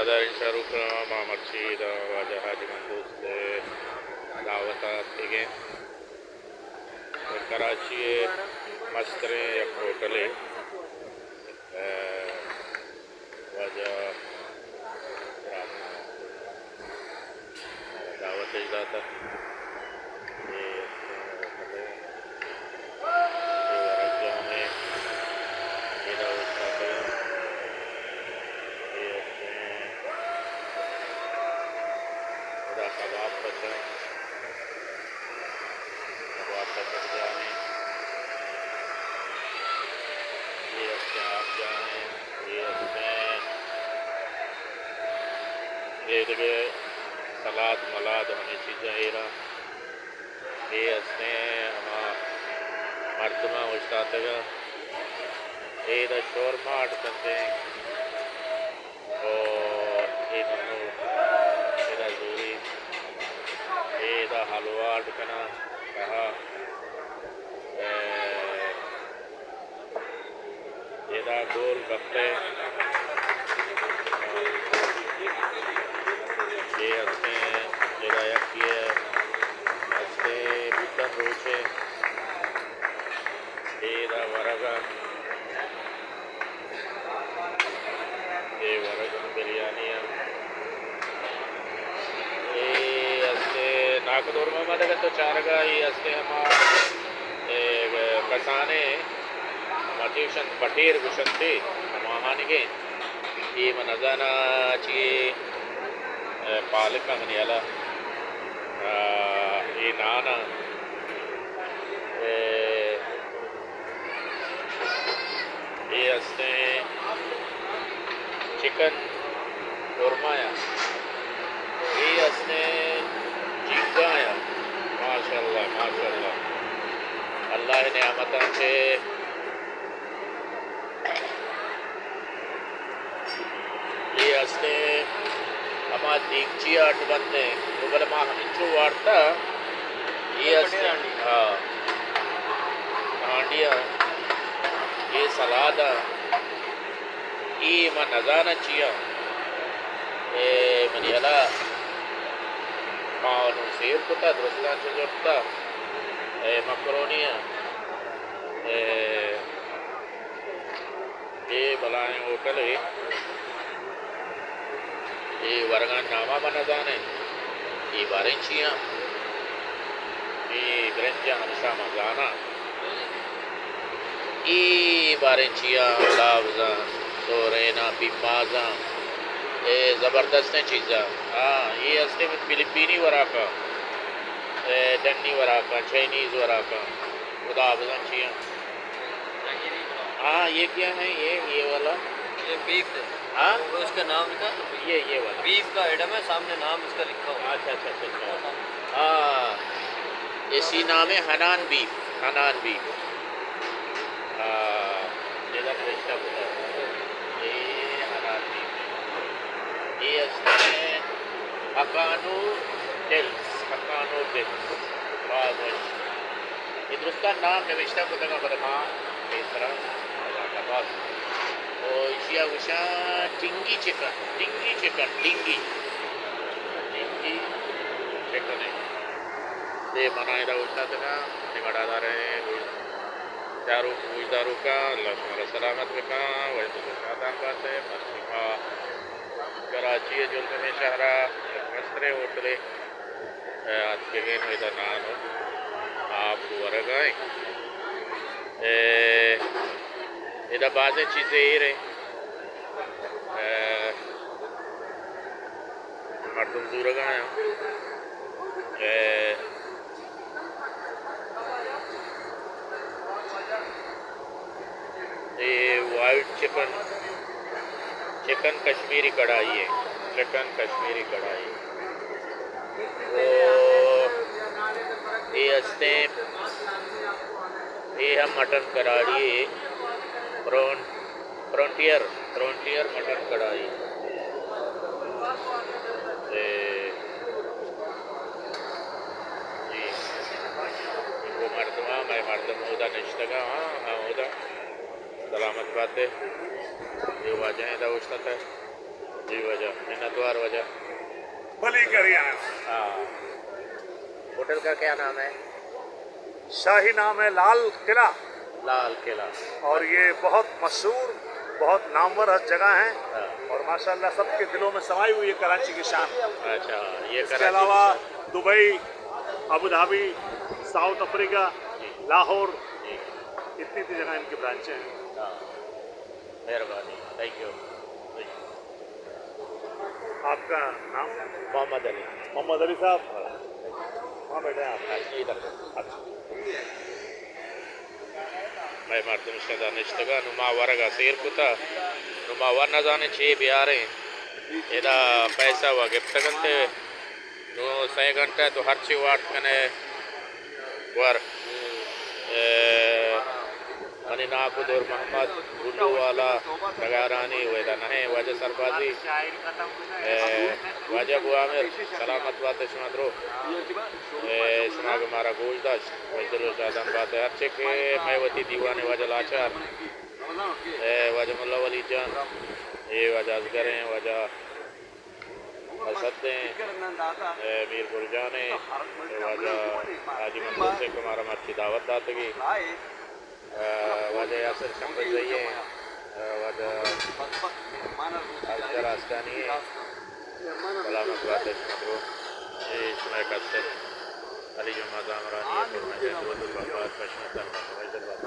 عزیزیں چاروکاں، ما مرچی ادا واجہ حاجی مندوست ءِ دعوت ءَ اتکگیں۔ کراچی ءِ مستریں یک ہوٹلے، ءَ، واجہ دعوت اش داتہ۔ اے، اے ورگ جامے، ادا اوشتاتگاں۔ اے ہستیں، ادا کباب پچاں۔ کباب پچگ جانے۔ اے ہستیں آپ جانے۔ اے ہستیں، اے دگہ سلاد ملاد ہمے چیزاں ایراں۔ اے ہستیں ہما مردماں اوشتاتگاں۔ اے ادا شورما اڈ کنتیں۔ او اے منو ادا زوری۔ اے ادا حلوا اڈ کناں۔ کہا، اے، ادا گول گپے، اے ہستیں، ادا یکے ہستیں بوتن روچے، ادا ورگا، اے ورگ بریانی ءَ۔ اے ہستیں ناکدور محمد، اگہ تو چارگا، اے ہستیں ہما، اے، کسانیں ہما چی گوشنت، بٹیر گوشنت، ہماہانگیں۔ اے من نزاناں چی، اے، پالک ءَ منی ہیالا۔ آ، اے نان ءَ، اے، اے ہستیں چکن قورمہ یا، اے ہستیں جھینگا یا۔ ماشاءاللہ، ماشاءاللہ۔ اللہ ءِ نعمتاں چہ اے ہستیں ہما دیگچی ءَ اڈ بندیں، تو بلے ما ہمینچو وارتا، اے ہستیں، ہاں، ہانڈیاں، اے سلاداں، اے ما نزاناں چیاں، اے منی ہیالا ما نوں سیر کتا، درستاں چہ زرتا، اے مکرونیاں، اے اے بلاہیں ہوٹلے، اے ورگانی ناما من نزانیں، اے باریں چیاں، اے برنجاں ہمشاں من زاناں، اے باریں چیاں، گلابزاں، سوریناں، پیمازاں، اے زبردستیں چیزاں۔ ہاں، اے ہستیں فلپینی وراکاں، اے ڈنی وراکاں، چائنیز وراکاں، گلابزاں چیاں۔ ہاں، یہ کیا ہے؟ یہ، یہ والا؟ یہ بیف ہے۔ ہاں؟ وہ اس کا نام لکھا ہے نا، بیف۔ یہ، یہ والا۔ بیف کا آئٹم ہے، سامنے نام اس کا لکھا ہوا ہے۔ اچھا، اچھا، اچھا، اچھا۔ ہاں۔ اسی نام ہے حنان بیف، حنان بیف۔ ہاں، یہ نوشتہ ہوتا ہے۔ یہ حنان بیف ہے۔ یہ اس میں حقانو ٹیلز، حقانو ٹیلز۔ باز وش۔ اے درستاں نام نبشتہ کتگ اَنت، بلے ما پیسرا نزانت۔ او ایشی ءَ گوشاں ڈنگی چکن، ڈنگی چکن، ڈنگی، ڈنگی چکن اِنت۔ اے من ءَ ادا اوشتاتگ آں، منی وڑاداریں گوش-، چاروک، گوشداروکاں، اللہ شمارا سلامت بکن، وش ءُ شادان بات ئے۔ مرچی ما کراچی ءِ جلگمیں شہر ءَ یک مستریں ہوٹلے ءَ اتکگیں، ادا نان ءُ آپ ورگ ءَ ایں۔ اے، ادا بازیں چیزے ایر ایں۔ اے، مردم زورگ ءَ اَنت۔ اے، اے white chicken, chicken Kashmiri karahi ایں، چکن کشمیری کڑھائی۔ او اے ہستیں، اے ہم مٹن کڑھائی ایں، پرون، فرنٹیئر، فرنٹیئر مٹن کڑھائی۔ اے جی، انگو مردماں، مئے مردم اودا نشتگ اَنت، ہاں، ہاں، اودا۔ سلامت بات ئے۔ اے واجہ ادا اوشتاتگ۔ جی واجہ، منتوار واجہ۔ بھلی کریان۔ ہاں۔ ہوٹل کا کیا نام ہے؟ شاہی نام ہے لال قلعہ۔ لال قلعہ۔ اور یہ بہت مشہور، بہت نامور جگہ ہیں۔ ہاں۔ اور ماشاءاللہ سب کے دلوں میں سمائی ہوئی ہے کراچی کی شان۔ اچھا، یہ اس کے کراچی کی علاوہ شان۔ دبئی، ابوظہبی، ساؤتھ افریقہ، جی۔ لاہور، جی۔ اتنی اتنی جگہ ان کی برانچیں ہیں۔ ہاں۔ مہربانی، تھینک یو۔ آپ کا نام؟ محمد علی۔ محمد علی صاحب، وہاں بیٹھے ہیں آپ؟ جی، ادھر۔ اچھا۔ مئے مردم شدا نشتگا، نوں ما ورگا سیر کتا، نوں ما ور نزانیں چے بیاریں۔ ادا پیسہ و گپتگ انت، نوں سئے گھنٹہ تو ہرچی واٹ کنے ور۔ اے، منی ناکو دور محمد، گلو والا، ڈگارانی، و ادا نہ ایں، واجہ سربازی، اے، واجہ ابو عامر، سلامت بات شما درو۔ اے، شما کہ مارا گوش داشت، وش دل و شادان بات۔ ہرچے کہ مئے وتی دیوان واجہ لاچار، اے، واجہ ملا ولی جان، اے واجہ اصغر ایں، واجہ اسد ایں، اے، میر گل جان ایں، اے، واجہ حاجی منظور سے کہ مارا مرچی دعوت داتگی۔ اے، واجہ یاسر شمبزئی ایں، اے، واجہ اصغر آسکانی ایں۔ سلامت بات شما درو۔ اے شمئے کستر علی جمعہ زامرانی ایں، پرمہریں، درود و بات پہ شما تمام، مزید بات۔